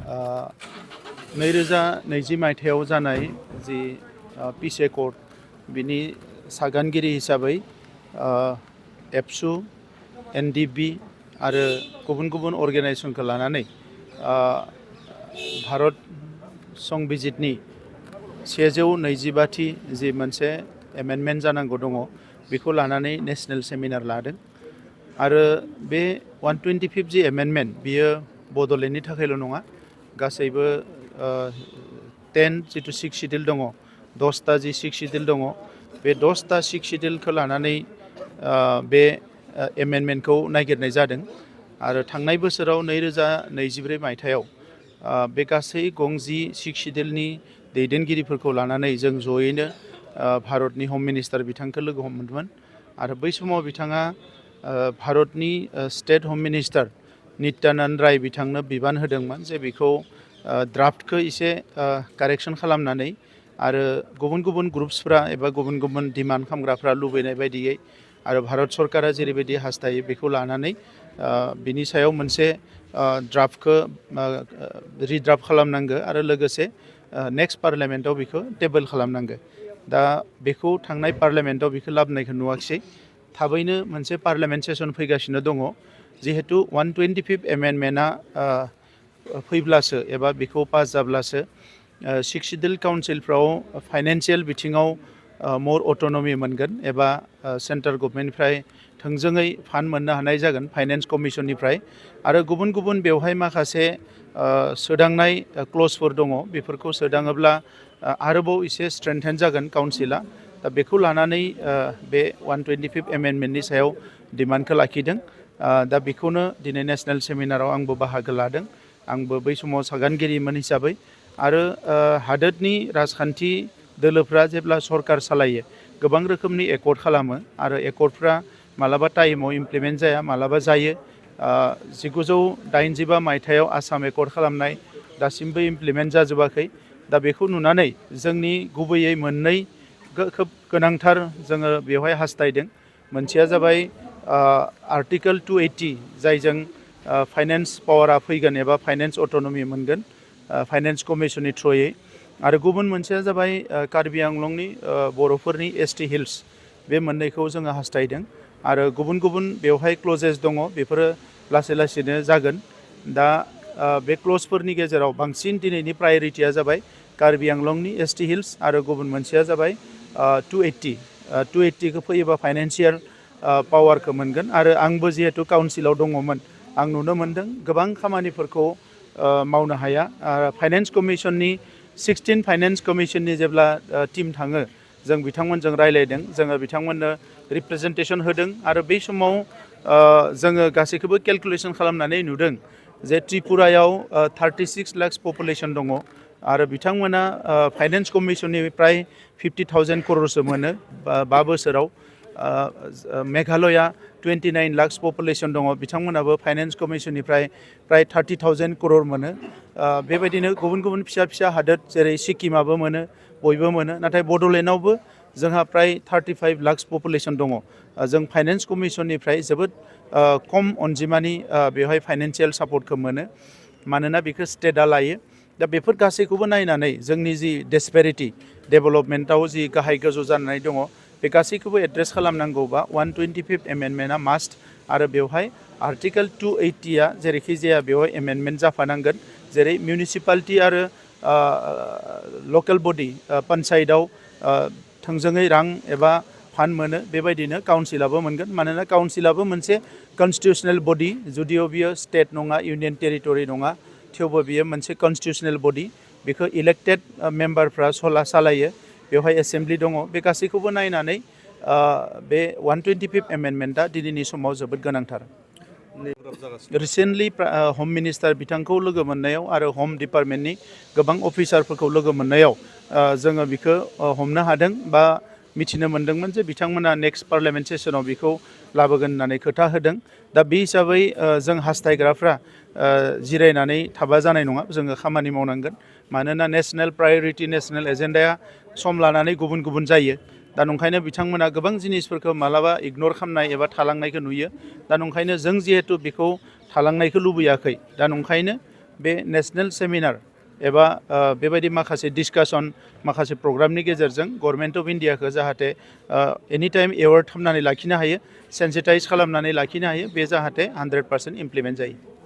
2020 मायथाइयाव जानाय जि पिस एकर्ड बिनि सागानगिरि हिसाबै एबसु एनडिबि आरो गुबुन गुबुन अर्गेनाइजेसनखौ लानानै भारत संबिजितनि 125थि जि मोनसे एमेन्डमेन्ट जानांगौ दङ बेखौ लानानै नेशनेल सेमिनार लादों आरो बे 125 जि एमेन्डमेन्ट बियो बड'लेण्डनि थाखायल' नङा गासैबो 10 जिथु 6 शिड्युल दङ 10टा जि 6 शिड्युल दङ बे 10टा 6 शिड्युलखौ लानानै बे एमेन्डमेन्टखौ नागिरनाय जादों आरो थांनाय बोसोराव 2024 मायथाइयाव बे गासै गंजि 6 शिड्युलनि दैदेनगिरिफोरखौ लानानै जों जयैनो भारतनि हम मिनिस्टार बिथांखौ लोगो हमदोंमोन आरो बै समाव बिथाङा भारतनि स्टेट हम मिनिस्टार नित्यानंद राय बिथांनो बिबान होदोंमोन जे बेखौ ड्राफ्टखौ एसे कारेक्सन खालामनानै आरो गुबुन गुबुन ग्रुप्सफ्रा एबा गुबुन गुबुन डिमान्ड खालामग्राफ्रा लुबैनाय बायदियै आरो भारत सरकारा जेरैबायदि हास्थायो बेखौ लानानै बिनि सायाव मोनसे ड्राफ्टखौ रिड्राफ्ट खालामनांगौ आरो लोगोसे नेक्स्ट पार्लियामेन्टआव बेखौ टेबल खालामनांगौ दा बेखौ थांनाय पार्लियामेन्टआव बेखौ लाबोनायखौ नुवाखिसै थाबैनो मोनसे पार्लियामेन्ट सेसन फैगासिनो दङ जिहेतु 125 एमेन्डमेन्टआ फैब्लासो एबा बेखौ पास जाब्लासो 6 शिड्युल काउन्सिलफ्राव फाइनेन्सियेल बिथिङाव मर अट'नमि मोनगोन एबा सेन्ट्रेल गभर्नमेन्टनिफ्राय थोंजोङै फान्ड मोननो हानाय जागोन फाइनेन्स कमिसननिफ्राय आरो गुबुन गुबुन बेवहाय माखासे सोदांनाय क्लजफोर दङ बेफोरखौ सोदाङोब्ला आरोबाव एसे स्ट्रेंथेन जागोन काउन्सिला दा बेखौ लानानै बे 125 एमेन्डमेन्टनि सायाव डिमान्डखौ लाखिदों दा बेखौनो दिनै नेशनेल सेमिनाराव आंबो बाहागो लादों आंबो बै समाव सागानगिरिमोन हिसाबै आरो हादोरनि राजखान्थि दोलोफ्रा जेब्ला सरकार सालायो गोबां रोखोमनि एकर्ड खालामो आरो एकर्डफ्रा मालाबा टाइमाव इमप्लिमेन्ट जाया मालाबा जायो 1985 मायथाइयाव आसाम एकर्ड खालामनाय दासिमबो इमप्लिमेन्ट जाजोबाखै दा बेखौ नुनानै जोंनि गुबैयै मोननै खोब गोनांथार जोङो बेवहाय हास्थायदों मोनसेया जाबाय आर्टिकल 280 जायजों फाइनेन्स पावारा फैगोन एबा फाइनेन्स अट'नमि मोनगोन फाइनेन्स कमिसननि थ्रुयै आरो गुबुन मोनसेया जाबाय कार्बि आंलंनि बर'फोरनि एसटि हिल्स बे मोननैखौ जोङो हास्थायदों आरो गुबुन गुबुन बेवहाय क्लजेस दङ बेफोरो लासै लासैनो जागोन दा बे क्लजफोरनि गेजेराव बांसिन दिनैनि प्रायरिटिया जाबाय कार्बि आंलंनि एसटि हिल्स आरो गुबुन मोनसेया जाबाय 280खौ फैयोबा फाइनेन्सियेल पावारखौ मोनगोन आरो आंबो जिहेतु काउन्सिलाव दङमोन आं नुनो मोन्दों गोबां खामानिफोरखौ मावनो हाया फाइनेन्स कमिसननि 16 फाइनेन्स कमिसननि जेब्ला टिम थाङो जों बिथांमोनजों रायलायदों जोङो बिथांमोननो रिप्रेजेन्टेसन होदों आरो बै समाव जोङो गासैखौबो केलकुलेसन खालामनानै नुदों जे त्रिपुरायाव 36 लाख पपुलेसन दङ आरो बिथांमोना फाइनेन्स कमिसननिफ्राय 50,000 क'रसो मोनो 5 बोसोराव मेघालया 29 लाख पपुलेसन दङ बिथांमोनाबो फाइनेन्स कमिसननिफ्राय प्राय 30,000 क'रर मोनो बेबायदिनो गुबुन गुबुन फिसा फिसा हादोर जेरै सिक्किमाबो मोनो बयबो मोनो नाथाय बड'लेण्डआवबो जोंहा प्राय 35 लाख पपुलेसन दङ जों फाइनेन्स कमिसननिफ्राय जोबोद खम अनजिमानि बेवहाय फाइनेन्सियेल सापर्टखौ मोनो मानोना बेखौ स्टेटआ लायो दा बेफोर गासैखौबो नायनानै जोंनि जि डिसपेरिटि डेभेलपमेन्टआव जि गाहाय गोजौ जानानै दङ बे गासैखौबो एड्रेस खालामनांगौबा 125 एमेन्डमेन्टआ मास्ट आरो बेवहाय आर्टिकल 280आ जेरैखि जाया बेवहाय एमेन्डमेन्ट जाफानांगोन जेरै मिउनिसिपालिटि आरो लकेल बडि पन्सायतआव थोंजोङै रां एबा फान्ड मोनो बेबायदिनो काउन्सिलाबो मोनगोन मानोना काउन्सिलाबो मोनसे कनस्टिटिउसनेल बडि जुदिअ बियो स्टेट नङा इउनियन टेरिटरि नङा थेवबो बियो मोनसे कनस्टिटिउसनेल बडि बेखौ इलेक्टेड मेम्बारफ्रा सालायो बेवहाय एसेम्ब्लि दङ बे गासैखौबो नायनानै बे 125 एमेन्डमेन्टआ दिनैनि समाव जोबोद गोनांथार रिसेन्टलि हम मिनिस्टार बिथांखौ लोगो मोननायाव आरो हम डिपार्टमेन्टनि गोबां अफिसारफोरखौ लोगो मोननायाव जोङो बेखौ हमनो हादों बा मिथिनो मोन्दोंमोन जे बिथांमोना नेक्स्ट पार्लियामेन्ट सेसनाव बेखौ लाबोगोन होननानै खोथा होदों दा बे हिसाबै जों हास्थायग्राफ्रा जिरायनानै थाबा जानाय नङा जोङो खामानि मावनांगोन मानोना नेशनेल प्रायरिटि नेशनेल एजेन्डाया सम लानानै गुबुन गुबुन जायो दा नंखायनो बिथांमोना गोबां जिनिसफोरखौ मालाबा इगनर खालामनाय एबा थालांनायखौ नुयो दा नंखायनो जों जिहेतु बेखौ थालांनायखौ लुबैयाखै दा नंखायनो बे नेशनेल सेमिनार एबा बेबायदि माखासे डिसकासन माखासे प्रग्रामनि गेजेरजों गभर्नमेन्ट अफ इन्डियाखौ जाहाथे एनि टाइम एवार्ड खालामनानै लाखिनो हायो सेन्सिटाइज खालामनानै लाखिनो हायो बे जाहाथे 100% इमप्लिमेन्ट जायो।